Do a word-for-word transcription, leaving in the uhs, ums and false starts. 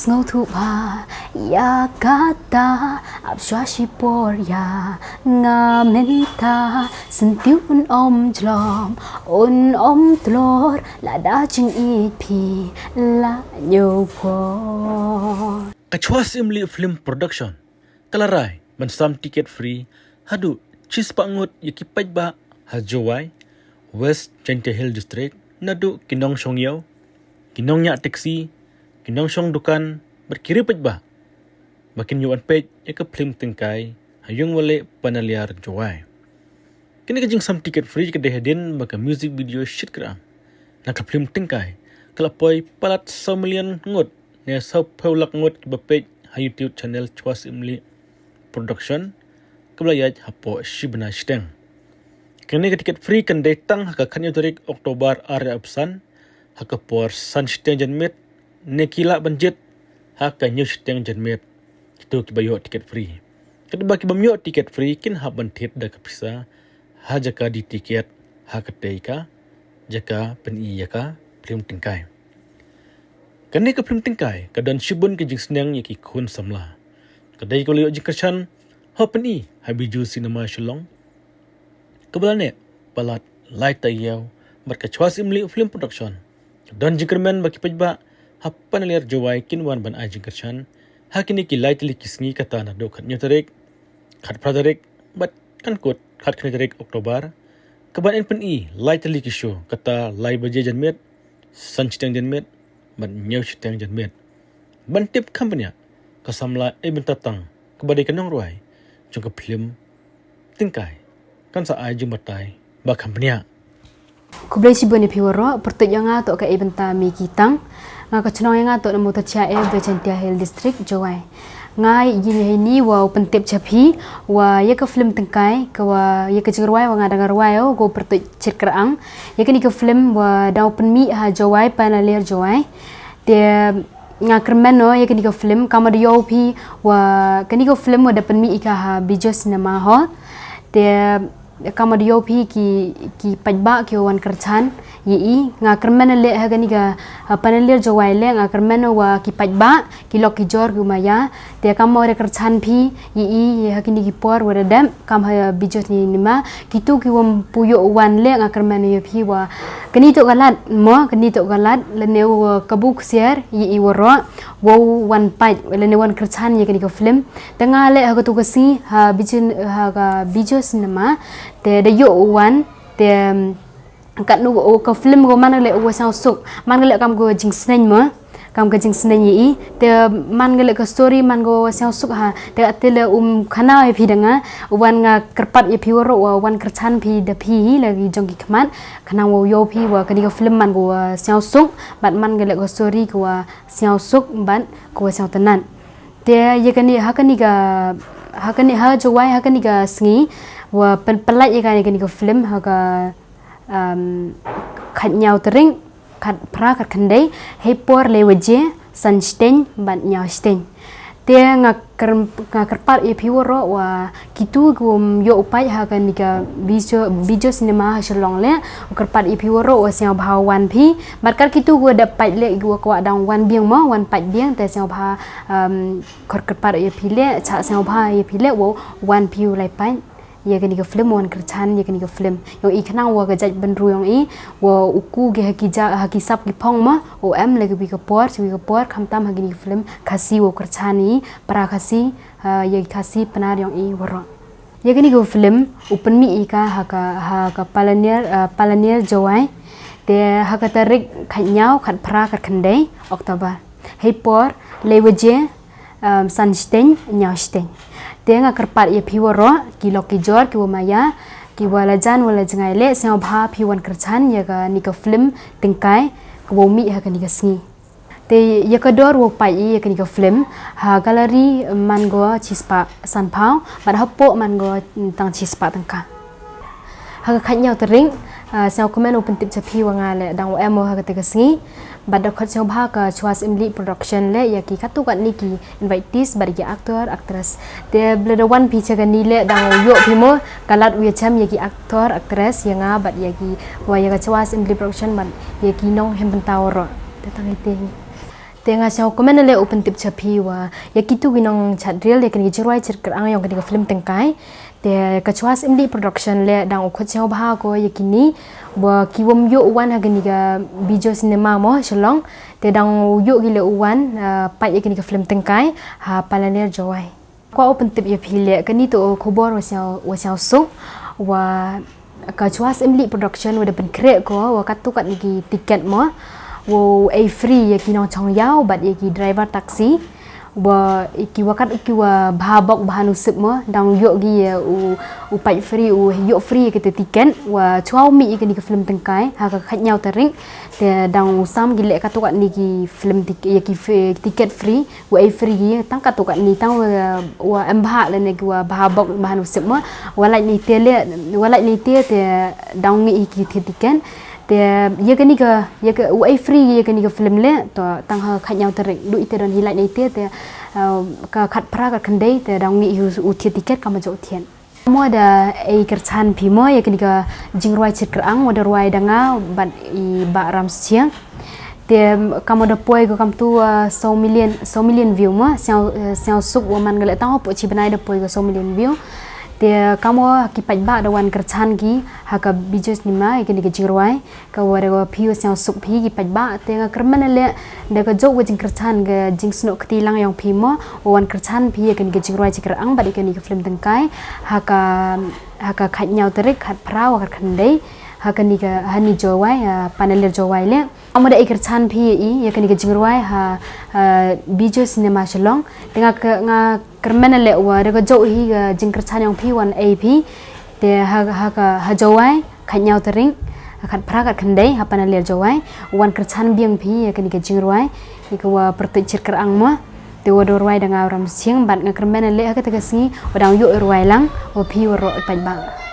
Sngewthuh bha ïa kata, ap shuwa shipor ïa nga mynta, syntiew un ym jlom, un ym tlor, lada jingïeit phi la ñiewpor. Ka Chwa Syiemlieh Film Production ka la rai ban sam ticket free haduh shispah ngut ïa ki paidbah ha Jowai, West Jaintia Hills District, naduh ki nongshong ïew, ki nongñiah taxi, ki nongshong dukan bad ki riew paidbah ba kin ïoh ban peit ïa ka phlim tyngkai ha Ïungwaleh Panaliar, Jowai. Kane ka jingsam ticket free ka dei hadien ba ka music video Shit Krang na ka phlim tyngkai ka la poi palat saw million ngut ne saw phew lak ngut kiba peit ha YouTube channel Chwa Syiemlieh Production, kaba la ïaid hapoh shi bnai shiteng. Kane ka ticket free kan dei tang ha ka khathynñiew tarik October ar hajar arphew san, ha ka por san shiteng janmiet, ne ki lah ban jied ha ka hynñiew shiteng janmiet, kito kiba ïoh ticket free. Katba ki bym ïoh ticket free kin hap ban thied da ka pisa ha jaka die ticket ha katei ka jaka pyni ïa ka phlim tyngkai. Kane ka phlim tyngkai ka don shibun ka jingsneng ïa ki khun samla. Ka dei kaba la ïoh jingkyrshan ha pyni ha Bijou Cinema Shillong, kaba la neh palat lai taïew bad ka Chwa Syiemlieh Film Production. Ka don jingkyrmen ba ki paidbah ha Panaliar, Jowai kin wan ban ai jingkyrshan ha kine ki lai tylli ki sngi, kata naduh khathynñiew tarik, khatphra tarik bad kan kut khatkhyndai tarik October, kaban pyni lai tylli ki show, kata lai baje janmiet, san shiteng janmiet bad hynñiew shiteng janmiet. Ban tip kham bniah, ka samla Ibynta Tang kaba dei ka nongrwai jong ka phlim tyngkai kan sa ai jingbatai ba kham bniah. Khublei shibun ïa phi waroh. Pyrtuid ïa nga toh ka Ibynta Miki Tang. Nga ka chnong ïa nga toh na Mutachia A, West Jaintia Hills District, Jowai. Nga ïa ïa ini wa u pyntip cha phi wa ïa ka phlim tyngkai ka wa ïa ka jingrwai wa nga dang rwai o, ko pyrtuid Chit Krang. Ïa kani ka phlim wa dang pynmih ha Jowai, Panaliar, Jowai. Te nga kyrmen o ïa kani ka phlim, kam da ïoh phi wa kani ka phlim wa da pynmih ïa ka ha Bijou Cinema Hall. Te kam da ïoh phi ki, ki paidbah ki wan kyrchan ïa i. Nga kyrmen leh ha kani ka, ha Panaliar, Jowai leh, nga kyrmen wa ki paidbah, ki lok ki jor ki maya. Te kam da kyrchan phi ïa i ha kini ki por wa da dep, kam ha Bijou Cinema. Kitu ki wym pu ïoh wan leh, nga kyrmen ïa phi wa kani toh ka lad mo, kani toh ka lad, lane wa ka buk share ïa i waroh, wa wan peit lane wan kyrchan ïa kani ka phlim. Te nga leh ha katu ka sngi ha Bijou, ha ka Bijou Cinema, te da ïoh wan, te, em, katno ka phlim ko man ka leh wa sngewsuk, man ka leh kam ka jingsneng mo, kam ka jingsneng ïa i. Te man ka leh ka story man ka wa sngewsuk ha. Te ate leh um khana ïa phi da nga, wan nga kyrpad ïa phi waroh wa wan kyrchan phi da phi hi la ki jong ki khmat, khnang wa ïoh phi wa kani ka phlim man ka wa sngewsuk bad man ka leh ka story ka wa sngewsuk bad ka wa sngewtynnat. Te ïa kani, ha kani ka, ha kani, ha Jowai ha kani ka sngi wa pyn-, pynlait ïa kani, kani ka phlim ha ka, em, khatñiaw tarik, khatphra, khatkhyndai, hei por lai waje, san shiteng bad hynñiew shiteng. Te nga kyr-, nga kyrpad ïa phi waroh wa kitu ki wym ïoh u peit ha kani ka Bijou, Bijou Cinema ha Shillong leh, u kyrpad ïa phi waroh wa sngewbha wan phi. Bad kat kitu ki wa da peit leh, ki wa kwah dang wan biang mo, wan peit biang, te sngewbha, em, kyrpad ïa phi leh, cha sngewbha ïa phi leh wa wan phi u lai peit ïa kani ka phlim, wan kyrchan ïa kani ka phlim. Ïong i khnang wa ka jaitbynriew ïong i wa u ku ki ha ki ja, ha ki sap ki phong mo, u em la kiwi ka por, kiwi ka por, khamtam ha kani ka phlim Khasi wa u kyrchan i para Khasi, ha, ïa ki Khasi Pnar ïong i waroh. Ïa kani ka phlim u pynmih ïa ka ha ka, ha ka Palanier, eh, Palanier Jowai. Te ha ka tarik khatñiaw, khatphra, khatkhyndai October. Hei por lai waje, em, san shiteng, hynñiew shiteng. Te nga kyrpad ïa phi waroh, ki lok ki jor, ki wa maya, ki wa la jan wa la jngai leh, sngewbha phi wan kyrchan ïa kani ka phlim tyngkai ka wa mih ha kani ka sngi. Te ïa ka dor wa peit ïa kani ka phlim ha gallery man ko shispah sanphew, bad hapoh man ko tang shispah tyngka. Ha ka khatñiaw tarik, ah, sngewkmen u pyntip cha phi wa nga leh dang wa em o ha kata ka sngi. Bad da khot sngewbha ka Chwa Syiemlieh Production leh ïa ki katto katne ki invitees bad ki actor, actress. Te bad lada wan phi cha kani leh dang wa ïoh phi mo ka lad u ïa chem ïa ki actor, actress, ïa nga bad ïa ki wa ïa ka Chwa Syiemlieh Production bad ïa ki nonghimbynta waroh. Te tang ite hi. Te nga sngewkmen leh u pyntip cha phi wa ïa kitu ki nongshad reel ïa kine ki jingrwai chirkyrang ïong kine ki film tyngkai. Te ka Chwas Imli Production leh dang u khot sngewbha ko ïa kine wa ki wym ïoh wan ha kine ka Bijou Cinema mo Shillong. Te dang u ïoh ki leh u wan, ah, peit ïa kine ki film tyngkai ha Panaliar Jowai. Kwah u pyntip ïa phi leh kane to u khubor wa sngewsuk wa ka Chwas Imli Production wa da pynkhreh ko wa katto katne ki tiket mo wa u ei free ïa ki nongchong ïaw bad ïa ki driver taxi wa ki wa kat ki wa bha bok bha nusip mo dang ïoh ki ïa u u peit free u ïoh free ïa kito tiket wa chwa u mih ïa kine ki film tyngkai ha ka khatñiew tarik. Te dang u sam ki leh katto katne ki film tik- ïa ki tiket free. Wa ei free ki tang katto katne tang wa em bha lane ki wa bha bok bha nusip mo wa lait ni te leh wa lait ni te te dang ngi ki thied tiket. Te ïa kane ka ïa ka wa ei free ïa kane ka film leh to tang ha khatñiew tarik du ite don hi lait ni te te ka khatphra ka khyndai te dang ngi u thied tiket ka ma jok thied. Mo da ei kyrchan phi mo ïa kane ka jingrwai chirkyrang wa da rwai da nga bad i Bah Ramsiang. Te ka mo da poi ko kam tu saw million saw million view mo sngewsuk wa man ka leh tang hapoh chi bnai da poi ko saw million view. Te ka mo ki paidbah da wan kyrchan ki ha ka Bijou Cinema ïa kane ka jingrwai. Ka wa da ka phi wa sngewsuk phi ki paidbah te nga kyrmen leh da ka jok wa jingkyrchan ka jingsnoh kti lang ïong phi mo wa wan kyrchan phi ïa kane ka jingrwai chirkyrang bad ïa kane ka film tyngkai ha ka ha ka khatñiew tarik khatphra wa khatkhyndai ha kane ka ha ni Jowai ha Panaliar Jowai leh. Ka mo da ei kyrchan phi ïa i ïa kane ka jingrwai ha Bijou Cinema Shillong te nga nga kyrmen leh wa da ka jok hi ka jingkyrchan ïong phi wan ei phi te ha ha ka ha Jowai khatñiew tarik khatphra khatkhyndai ha Panaliar Jowai wan kyrchan biang phi ïa kane ka jingrwai ïa ka wa pyrtuid chirkyrang mo. Te wa da rwai da nga Ramsiang bad nga kyrmen leh ha kata ka sngi wa dang ïoh rwai lang wa phi wa roh i paidbah.